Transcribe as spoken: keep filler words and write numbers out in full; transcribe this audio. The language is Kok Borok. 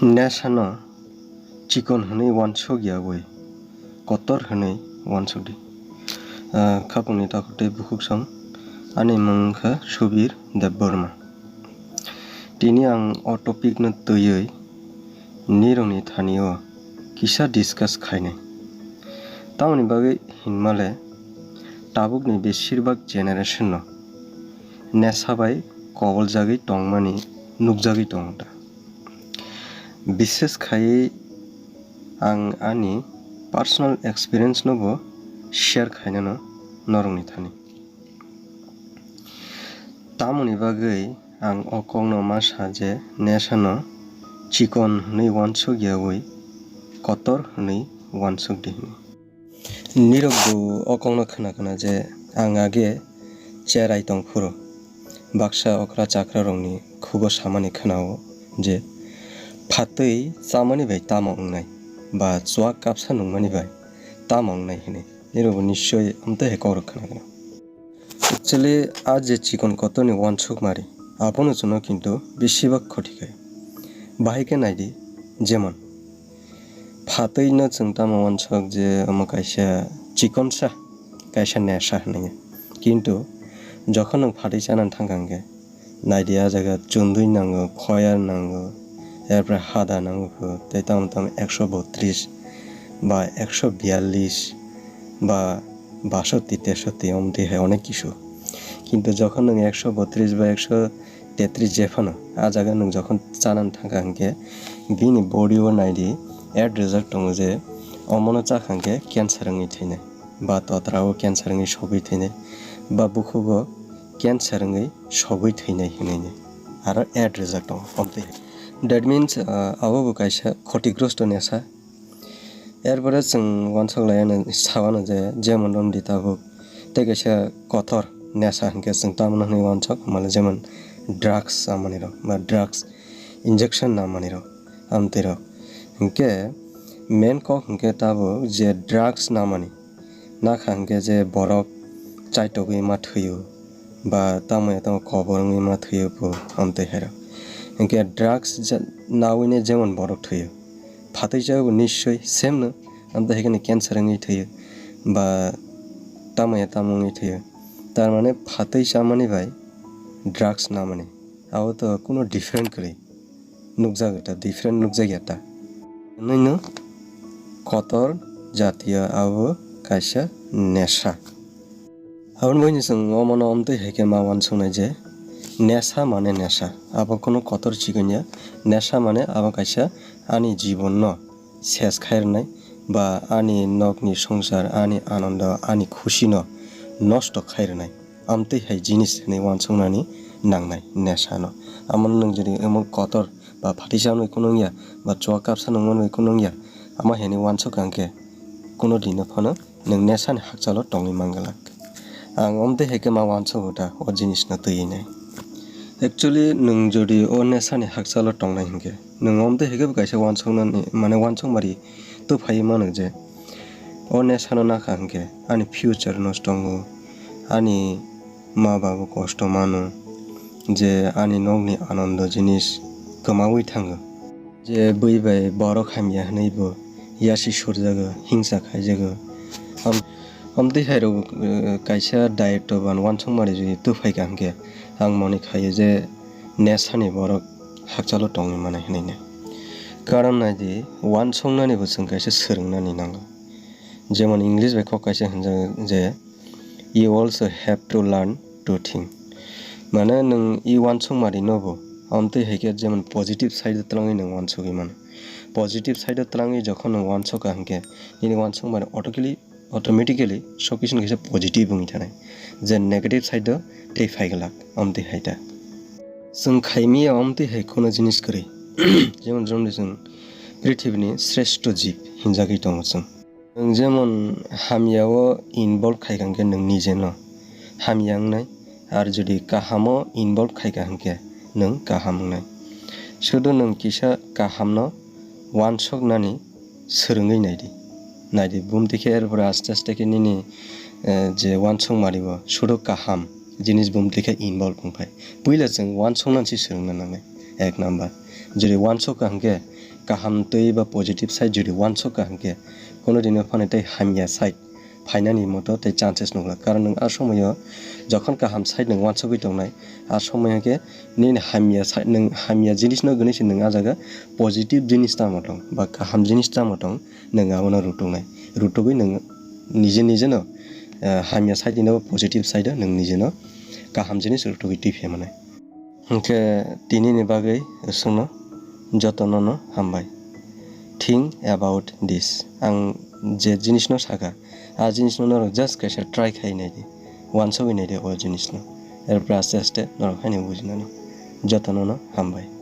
Nesano chikon hwnwi uansuk yaui kotor hwnwi uansuk di. Ah, khapangni takhuk tei bukhuk song, ani mung kha Subir Debbarma. Tini ang o topic no twiwi nirokni thani o kisa discuss khainai. Tamoni bagwi hinmale tabukni besirbak generation no nesa bai koboljagwi tongmani nukjagwi tongo ta. Bishes khaiwi ang ani personal experience no bo share khainano norokni thani. Tamoni bagwi ang o kokno ma sa je nesano chikon hwnwi uansuk yaui kotor hwnwi uansuk di hwnwi. Nirok bo o kokno khna khna je ang age cherai tong phuru baksa okra chakra rokni khugo samani khna-o je phatwi chamani bai tamo wngnai ba chuak kapsa nungmani bai tamo wngnai hwnwi. Nirok bo nischoi amtwi hai kokrok khna khna. Actually, a je chikon kotorni uansuk mari, abono chwngno kintu besibak khoti khe. Bahai khe naidi, jemon, phatwi no chwng tamo uansuk je omo kaisa chikonsa, kaisa nesa hinwi. Kintu jokhon nwng phatwi chana thang kha hwnkhe, naidi a jaga chundui nango, khoyar nango, erpore hada nango kho, tei tamo tamo ekso botris ba ekso biyallis ba basoti, tesoti, omtwi hai onek kisu. Kintu jokhon nwng ekso botris ba ekso tetris je phano, a jaga nwng jokhon chanani thangkha hwnkhe, bini body o naidi add result tongo je omono chakha hwnkhe cancer wngwi thwinai, ba totra o cancer wngwi sogwi thwinai, ba bukhugo cancer wngwi sogwi thwinai hinwi aro add result tongo, omtwi hai. That means, ah, abo bo kaisa khotigrosto nesa. Erpore chwng uansuk lai ano, sa uano je, jemon romdi tabuk tei kaisa kotor nesa hwnkhe chwng tamoni hwnwi uansuk, mane jemon drugs chamani rok ba drugs injection namani rok, amtwi rok. Hwnkhe main kok hwnkhe tabuk je drugs namani, nakha hwnkhe je borok chaitogwi ma thwio, ba tamo ya tamo kobor wngwi ma thwio bo, amtwi hai rok. Hwnkhe drugs ja-, naui ne jemon borok thwio, phatwi chaui bo nischoi same no, amtwi hai kheno cancer wngwi thwio, ba tamo ya tamo wngwi thwio. Tar mane phatwi chamani bai drugs namani, abo to kuno different kwrwi. Nukjagwi ta, different nukjakya ta. Hwnwi no kotor jatiya abo kaisa nesa. Aboni bagwi chwng omono omtwi hai khe ma uansuknai je nesa mane nesa. Abo kuno kotor chikon ya. Nesa mane abo kaisa ani jibon no ses khai rwnai ba ani nokni songsar, ani anondo, ani khusi no nosto khai rwnai. Amtwi hai jinis hinwi uansuknani nangnai nesano. Amoni nwng jodi emon kotor ba phatisa wngwi kunung ya ba chuak kapsa nungmani bai kunung ya, ama hinwi uansuk ang khe kuno dino phano nwng nesani hakchalo tongwi manglak. Ang omtwi hai khe ma uansugo da o jinisno twiwi nai. Actually, nwng jodi o nesani hakchalo tongnai hinkhe, nwng omtwi hai khe bo kaisa uansuknani, mane uansukmari tubphaiwi mano je, o nesano nakha hinkhe ani future nosto wngo, ani ma babu kosto mano, je ani nokni anondo jinis kwmaui thango, je bui bai borok hamya hinui bo yasi surjago, hingsa khaijago. Am-, amtwi hai rok, eh, kaisa director ban uansukmari jodi tubphaikha hinkhe, ang mone khaio je nesani borok hakchalo tongwi manai hinui nai. Karon naidi, uansuknani bo chwng kaisa swrwngnani nango. Jemon English bai kok kaisa hinjago je, "You also have to learn to think." Mane nwng i uansukmari no bo amtwi hai khe jemon positive side o twlangwi nwng uansugwi mano. Positive side o twlangwi jokhon nwng uansukha hinkhe nini uansukmari automatically, automatically sokisini kaisa positive wngwi thanai, je negative side o tei phai glak, amtwi hai ta. Chwng khaimiya amtwi hai kheno jinis kwrwi. Jemon jomdi chwng prithibini sreshto jib hinjagwi tongo chwng. Nwng jemon hamya o involve khai kha hinkhe nwng nijeno hamya wngnai, ar jodi kaham o involve khai kha hinkhe nwng kaham wngnai. Sudu nwng kisa kaham no uansuknani swrwngwi naidi. Naidi, bumtwi khe erpore aste aste khe nini, eh, je uansukmari o sudu kaham jinis bumtwi khe involve wngphai. Puila chwng uansuknani se swrwngna nangnai, ek number. Jodi wansok ka hwnkhe, kaham twi ba positive side jodi wansok ka hwnkhe, kono dino phano tei hamya side phainani moto tei chances nukla. Karon nwng a somoyo jokhon kaham side nwng wansogwi tongnai, a somoyo khe nini hamya side, nwng hamya jinisno gwnwi se nwng a jaga positive jinis tamo tong ba kaham jinis tamo tong, nwng abono rwtwknai. Rwtwgwi nwng nije nijeno, eh, hamya side ni positive side o nwng nijeno kaham jinis rwtwgwi twi phaimani. Hwnkhe tinini bagwi chwngno jotono no hambai. Think about this. Ang je jinisno sakha, a jinisno norok just kaisa try khai naidi, wansogwi naidi o jinisno. Erpore aste aste norok haino bujinani. Jotono no hambai.